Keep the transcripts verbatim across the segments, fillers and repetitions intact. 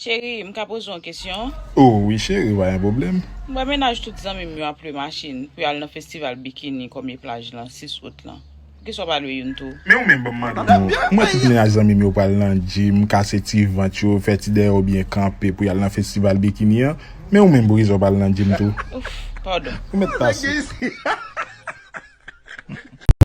Cheri, m ka poze w yon kesyon? Oh, wi, cheri, pa gen pwoblèm. M wè mennaj tout zanmi m yo ap lwe machin pou y al nan festival bikini kòmye plaj lan sis out lan. Poukisa w pa lwe youn tou? Men ou menm, ban m mande w. M wè tout mennaj zanmi m yo pral nan gym, kase ti vant yo, fè ti dèyè yo byen kanpe pou y al nan festival bikini an. Men ou menm, poukisa w pa al nan gym tou? Ouf, padon. Ou mèt pase.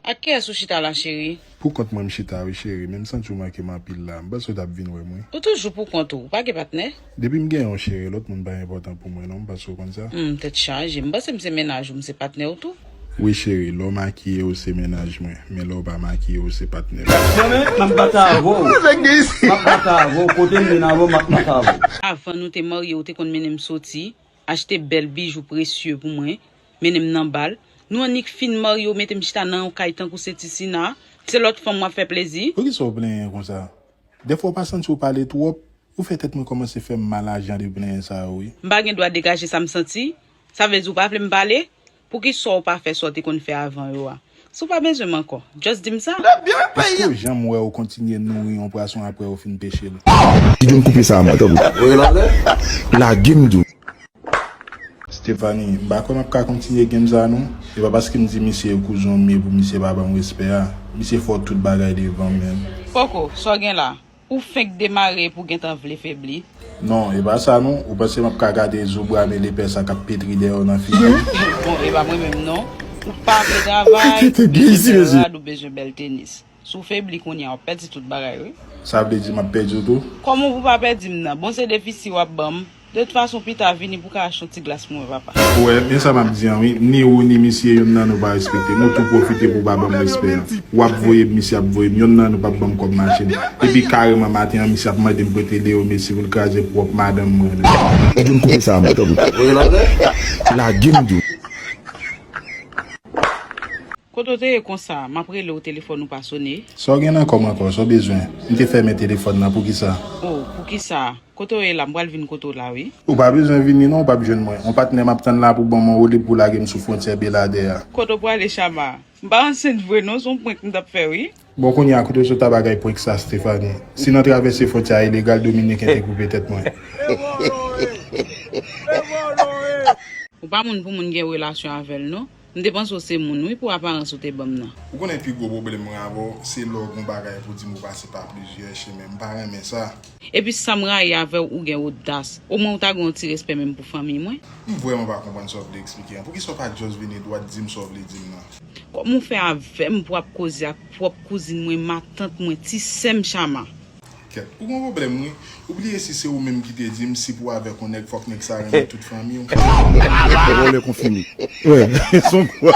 Ak kiyès ou chita la, cheri? Poukont mwen m chita wi, cheri, men m santi w manke m anpil la. M panse w t ap vin wè m wi. Ou toujou poukont ou, ou pa gen patnè? Depi m gen yon cheri, lòt moun pa enpòtan pou mwen non, m panse w konn sa. Hmm, tèt chaje. M panse m se mennaj ou, m se patnè w tou. Wi, cheri, lè w makiye, w se mennaj mwen, men lè w pa makiye, w se patnè m. Mwen menm, m ap bat avè w. M ap bat avè w, kote m vin avè w, m ap bat avè w. Avan nou te marye, ou te konn mennen m soti, achte bèl bijou presye pou mwen, mennen m nan bal. Nou annik fin marye, w mete m chita nan yon kay tankou se ti Sina. Se lòt fanm w ap fè plezi. Poukisa w plenyen konsa? Dèfwa w pa santi w pale twòp? Ou fè tèt mwen kòmanse fè m mal a jan de plenyen sa yo wi. M pa gen dwa degaje sa m santi? Sa vle di w pa vle m pale? Poukisa w pa fè sa w te konn fè avan yo a? Si w pa bezwen m ankò, just di m sa. Èske w janm wè w kontinye nouri yon pwason apre w fin peche l? Kite m koupe sa a mwen, tanpri. Lage m di w. Stephanie, m pa kwè m ap ka kontinye game sa non. E pa paske m di misye e kouzon m ye pou misye pa ban m respè a. Misye fè w tout bagay devan m menm. Koko, sa w gen la? Ou fenk demare epi w gentan vle febli? Non, e pa sa non. Ou panse m ap ka gade zo bwa men lepè sa k ap petri dèyè w nan figi m? Bon, e pa mwen menm non. Ou pa vle travay, ou bezwen bèl rad, ou bezwen bèl tenis. Si w febli kounye a, w ap pèdi tout bagay wi. Sa vle di m ap pèdi w tou? Kòman pou w pa pèdi m nan? Bon, se defisi w ap ban m. De tout fason, pita vini pou w ka achte yon ti glas pou mwen, papa. Ou wè, men sa m ap di an wi, ni ou ni misye, youn nan nou pa respekte m. Ou tou pwofite pou w pa ban m respè an. W ap voye m, misye ap voye m, youn nan nou p ap ban m kòb machin. Epi kareman maten an, misye ap mande m prete Leo Messi pou l kraze pwòp madanm mwen. Ou vin koupe sa a mwen, tanpri. Lage m di w. Kote w te ye konsa? M ap rele w, telefòn ou pa sone. Sa w gen nan kò m ankò? Sa w bezwen? M te fèmen telefòn nan, poukisa? Oh, poukisa? Kote w ye la? M pral vin kote w la, wi. Ou pa bezwen vini non, ou p ap jwenn mwen. Yon patnè m ap tann la pou ban m yon woulib pou lage m sou fwontyè Beladè a. Kote w prale, Chama? M pa ansent vre non, se yon prank m t ap fè, wi. Bon, kounye a, kote w sot a bagay prank sa, Stephanie? Si nan travèse fwontyè a ilegal, Dominiken te koupe tèt mwen. Ou pa moun pou moun gen relasyon avè l non. M te panse w se moun wi pou aparans ou te ban m nan. Ou konnen pi gwo pwoblèm mwen avè w, se lè w gon bagay pou di m ou pase pa plizyè chemen. M pa renmen sa. Epi sa m rayi avè w, ou gen odas. Omwen ou ta gen yon ti respè menm pou fanmi mwen. M vrèman pa konprann sa w vle eksplike an. Poukisa w pa just vini dwat di m sa w vle di m nan? Kòman w fè avè m pou w ap koze ak pwòp kouzin mwen, matant mwen, ti sè m Chama? Kèt, ou gon pwoblèm wi. Ou bliye si se ou menm ki te di m si pou w avèk yon nèg fòk nèg sa renmen tout fanmi w. Vòlè konfime. Wi, son kwa.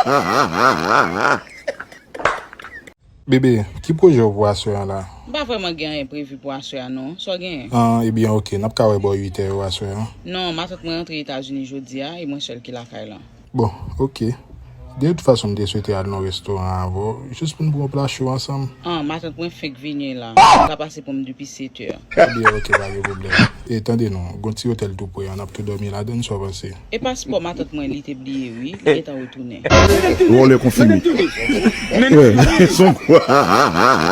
Bebe, ki pwojè w pou aswè an la? M pa vrèman gen anyen previ pou aswè a non. Sa w genyen? An, ebyen oke, n ap ka wè bò uit è yo aswè an. Non, matant mwen rantre Etazini jodi a e mwen sèl ki lakay lan. Bon, oke. De tout fason, m te swete al nan yon restoran avè w, jis pou n pran yon pla cho ansanm. An, matant mwen fenk vini la. L ka pase pou m depi sèt è. Ebyen, oke, pa gen pwoblèm. E tande non, gon ti otèl tou pre an, n ap tou dòmi ladann, sa w panse? E paspò matant mwen, li te bliye, wi. Li gentan retounen. Vòlè konfime. Wi, son kwa.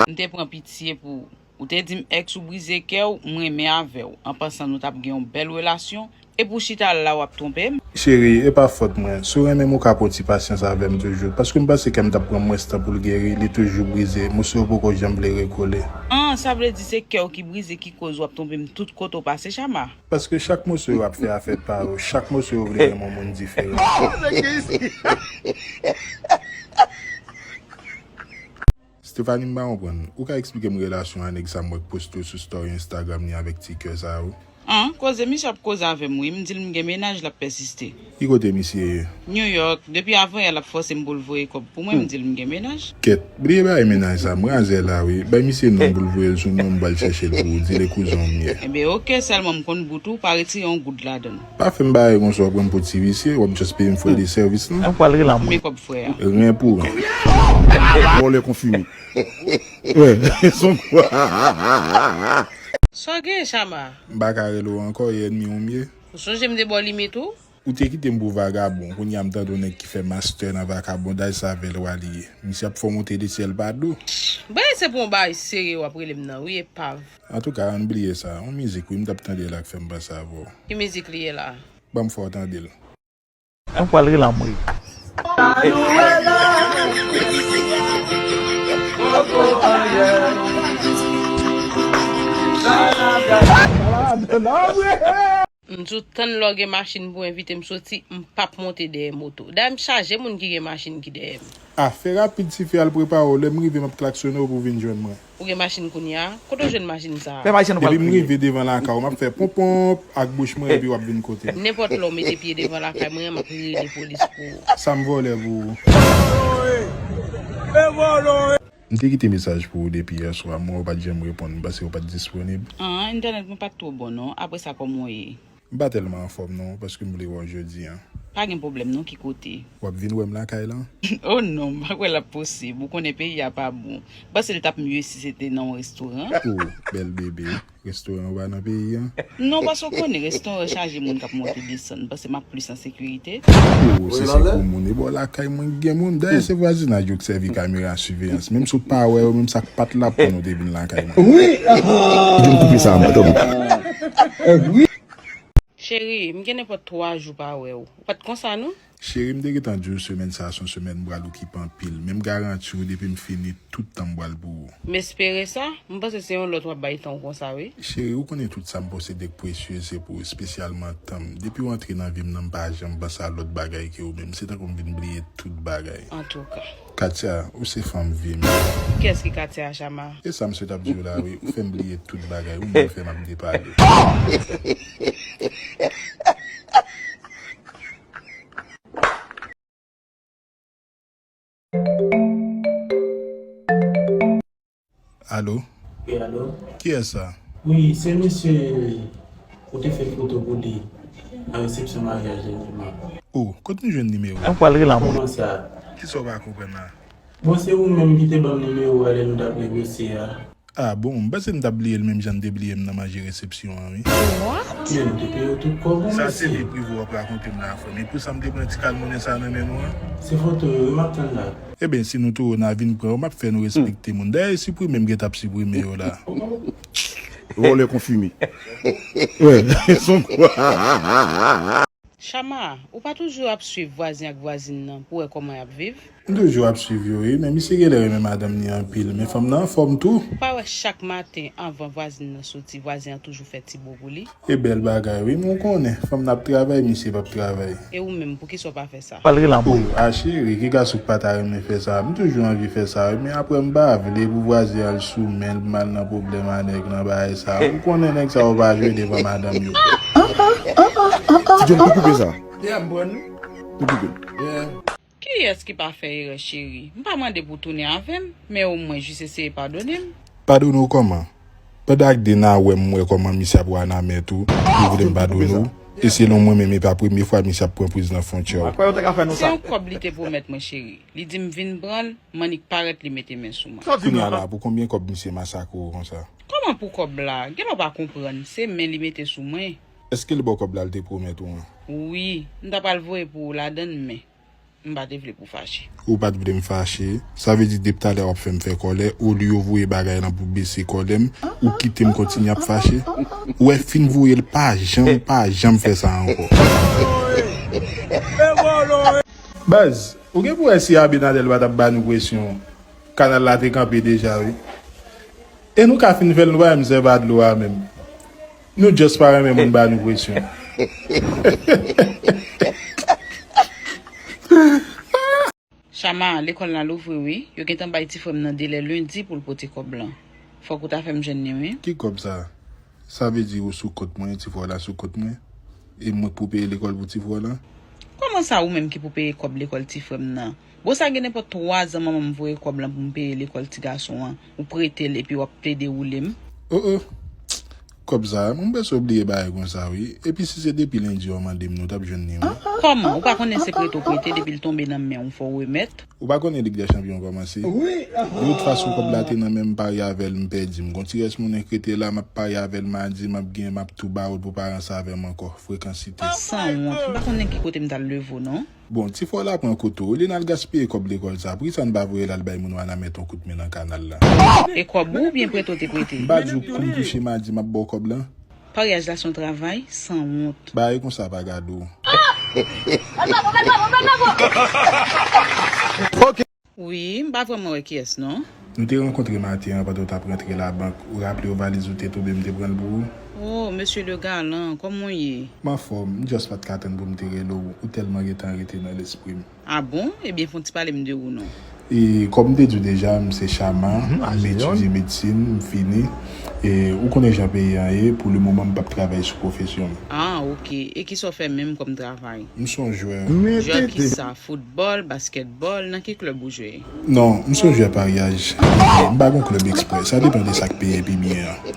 M te pran pitye pou ou. Ou te di m èks ou brize kè w, m renmen avè w. An pansan nou t ap gen yon bèl relasyon. Epi w chita la w ap twonpe m? Cheri, e pa fòt mwen. Si w renmen m, ou ka pran yon ti pasyans avè m toujou. Paske m panse kè m t ap pran mwens tan pou l geri, li toujou brize. Moso yo poko janm vle rekole. An, sa vle di se kè w ki brize ki koz w ap twonpe m tout kote w pase, Chama? Paske chak moso yo ap fè afè pa yo. Chak moso yo vle renmen yon moun diferan. Stephanie, m pa konprann. Ou ka eksplike m relasyon a nèg sa m wè k poste w sou story Instagram li avèk ti kè sa yo? An, koze misye ap koze avè m wi, m di l m gen mennaj, l ap pèsiste. Ki kote misye ye? New York, depi avanyè l ap fòse m pou l voye kòb pou mwen, m di l m gen mennaj. Kèt, bliye bagay mennaj sa, m razè la wi. Bay misye non m pou l voye l sou non m, m pral chèche l pou ou, di l e kouzon m ye. Enben oke, sèlman m konn bout ou, pa retire yon goud ladann. Pa fè m bagay konsa, w ap pran m pou ti visye, w ap just peye m frè de sèvis lan. Mwen pral rele anmwe. Men kòb frè a. Ren pou ren. Vòlè konfime. Wi, son kwa. Sa w genyen, Chama? M pa ka rele w ankò, e ènmi w m ye. Ou sonje m te ba w limit ou? Ou te kite m pou vagabon, kounye a m tande yon nèg ki fè mastè nan vakabondaj, se avè l w al ye. Misye ap fè w monte de syèl pa do. Bagay se pou yon bagay serye w ap rele m nan, wi, epav. Antouka, ann bliye sa. Yon mizik, wi, m t ap tande la k fè m panse avè w. Ki mizik li ye la? Ban m fè w tande l. Mwen pral rele anmwe. M di w tann lè w gen machin pou envite m soti, m p ap monte dèyè moto. Dayè m chaje moun ki gen machin ki dèyè m. A, fè rapid tifi, al prepare w, lè m rive m ap klaksonnen w pou w vin jwenn mwen. Ou gen machin kounye a? Kote w jwenn machin sa a? Depi m rive devan lakay ou, m ap fè ponponp ak bouch mwen epi w ap vin kote m. Nenpòt lè w mete pye devan lakay mwen an, m ap rele polis pou ou. Sa m vòlè pou ou? M te kite mesaj pou ou depi yè swa, men ou pa t janm reponn, m panse ou pa t disponib. An, entènèt mwen pa t twò bon non. Apre sa, kòman w ye? M pa tèlman anfòm non, paske m vle wè w jodi an. Pa gen pwoblèm non, ki kote? W ap vin wè m lakay lan? Oh non, m pa kwè l ap posib. Ou konnen peyi a pa bon. M panse l t ap mye si se te nan yon restoran. Oh, bèl bebe. Restoran ou pa nan peyi an? Non, paske w konnen restoran chaje moun k ap monte desann. M panse m ap plis an sekirite. Oh, se se gwo moun. E bò lakay mwen gen moun. Dayè, se vwazinaj yo k sèvi kamera siveyans. Menm si w pa wè yo, menm sa k pa t la pou nou te vin lakay mwen. Wi! Kite m koupe sa, m pa tande. Cheri, m gen nenpòt twa jou pa wè w. Ou pa t konsa non? Cheri, m te gentan di w semèn sa a se yon semèn m pral okipe anpil, men m garanti w depi m fini, tout tan m pral pou ou. M espere sa. M panse se yon lòt w ap bay tan w konsa, wi. Cheri, ou konnen tout sa m posede k presyez se pou ou, espesyalman tan m. Depi w antre nan vi m nan, m pa janm panse a lòt bagay ke ou menm. Se tankou m vin bliye tout bagay. Antouka. Katia, ou se fanm vi m. Kiyès ki Katia, Chama? E sa misye t ap di w la, wi. Ou fè m bliye tout bagay. Ou menm fè m ap depale. Alo? Wi, alo? Kiyès sa? Wi, se mesye ou te fè foto pou li nan resepsyon maryaj la, jènman. Oh, kot nou jwenn nimewo a? Mwen pral rele anmwe. Kòman sa? Kisa w pa konprann la? Bon, se ou menm ki te ban m nimewo a lè nou t ap negosye a. Ah bon, m panse m t ap bliye l menm jan m te bliye m nan manje resepsyon an, wi. Men nou te peye w tout kòb ou, mesye. Sa se vye prive w ap rakonte m la, frè m. E pou sa m te pran ti kal monnen sa nan men nou an? Se foto yo, wi, m ap tann la. Eben, si nou touye w, n a vin pran yo, m ap fè nou respekte moun. Dayè, e siprime m gentan ap siprime yo la. Vòlè konfime. Wè, son kwa. Chama, ou pa toujou ap swiv vwazen ak vwazin nan pou wè kòman y ap viv? M toujou ap swiv yo, wi, men misye genlè renmen madanm li anpil, men fanm nan anfòm tou. Ou pa wè chak maten anvan vwazin nan soti, vwazen an toujou fè ti bo pou li? E bèl bagay, wi, men w konnen, fanm nan ap travay, misye p ap travay. E ou menm, poukisa w pa fè sa? Pral rele anmwe. Oh, a cheri, ki gason k pa ta renmen fè sa? M toujou anvi fè sa, wi, men apre m pa vle pou vwazen al sou men l, pou m al nan pwoblèm a nèg nan bagay sa. Ou konnen nèg sa yo pa jwe devan madanm yo. Ti John, pou koupe sa. Yeah, m pran nou. Pou koupe. Yeah. Kiyès ki pa fè erè, cheri? M pa mande pou w tounen avè m, men omwen jis eseye padone m. Padone w kòman? Pandan ak de n a wè m wè kòman misye ap wanament ou, ou vle m padone w? E selon mwen menm, e pa premye fwa misye ap pran priz nan fwontyè w. Se yon kòb li te pwomèt mwen, cheri. Li di m vin pran l, m annik parèt li mete men sou mwen. Kounye a la, pou konbyen kòb misye masakre w konsa? Kòman pou kòb la? Genlè w pa konprann, se men li mete sou mwen. Èske l ba w kòb la l te pwomèt ou an? Wi, m ta pral voye pou ou ladann, men m pa te vle pou w fache. Ou pa t vle m fache? Sa vle di depi talè w ap fè m fè kòlè, olye w voye bagay lan pou bese kòlè m, ou kite m kontinye ap fache? Ou wè fin voye l, pa janm, pa janm fè sa ankò. Baz, ou gen pou wè si Abinader pa t ap ba nou presyon, kanal la te kanpe deja, wi. E nou ka fin fè l, nou pa menm sèvi a dlo a menm. Nou just pa renmen moun ba nou presyon. Chama, lekòl la louvri wi. Yo gentan bay ti frè m nan delè lendi pou l pote kòb lan. Fòk ou ta fè m jwenn li wi. Ki kòb sa? Sa vle di ou sou kont mwen, ti frè w la sou kont mwen? E mwen k pou peye lekòl pou ti frè w lan? Kòman sa ou menm ki pou peye kòb lekòl ti frè m nan? Bon sa gen nenpòt twa zan manman m voye kòb lan pou m peye lekòl ti gason an, ou prete l epi w ap plede woule m? Oh oh. Kòb sa, mwen m prèske bliye bagay konsa wi. Epi si se depi lendi w mande m, nou t ap jwenn li wi. Kòman? Ou pa konnen se prete w prete, depi l tonbe nan men w, fò w remèt? Ou pa konnen Lig dè Chanpyon kòmanse? De tout fason, kòb la te nan men m, m parye avè l, m pèdi. M gon ti rès monnen k rete la, m ap parye avè l madi, m ap gen, m ap tou ba w l pou pa ranse avè m ankò. Frekansite. Sanwont, m pa konnen ki kote m t al leve w non. Bon, ti frè w la pran kote w. Olye n al gaspiye kòb lekòl sa, poukisa n pa voye l al bay moun Wanament yon kout men nan kanal la? E kòb ou oubyen prete w te prete? M pa di w kou m kouche madi, m ap ba w kòb la? Paryaj la se yon travay sanwont. Bagay konsa pa gade w. Ok. Wi, m pa vrèman wè kiyès non. Nou te rankontre maten an pandan w t ap rantre labank. Ou raple w valiz ou te tonbe, m te pran l pou ou? Oh, mesye le galan, kòman w ye? M anfòm, m just pa t ka tann pou m te rele w. Ou tèlman gentan rete nan lespri m. Ah bon? Ebyen, fè yon ti pale m de ou non. E kòm m te di w deja, m se Chama, m etidye medsin, m fini. E ou konnen jan peyi an ye, pou le moman m p ap travay sou pwofesyon m. Ah, ok. E kisa w fè menm kòm travay? M se yon jwè. Jwè kisa? Foutbòl, baskètbòl, nan ki klèb ou jwe? Non, m se yon jwè paryaj. M pa gen klèb eksprè. Sa depann de sa k peye pi byen an.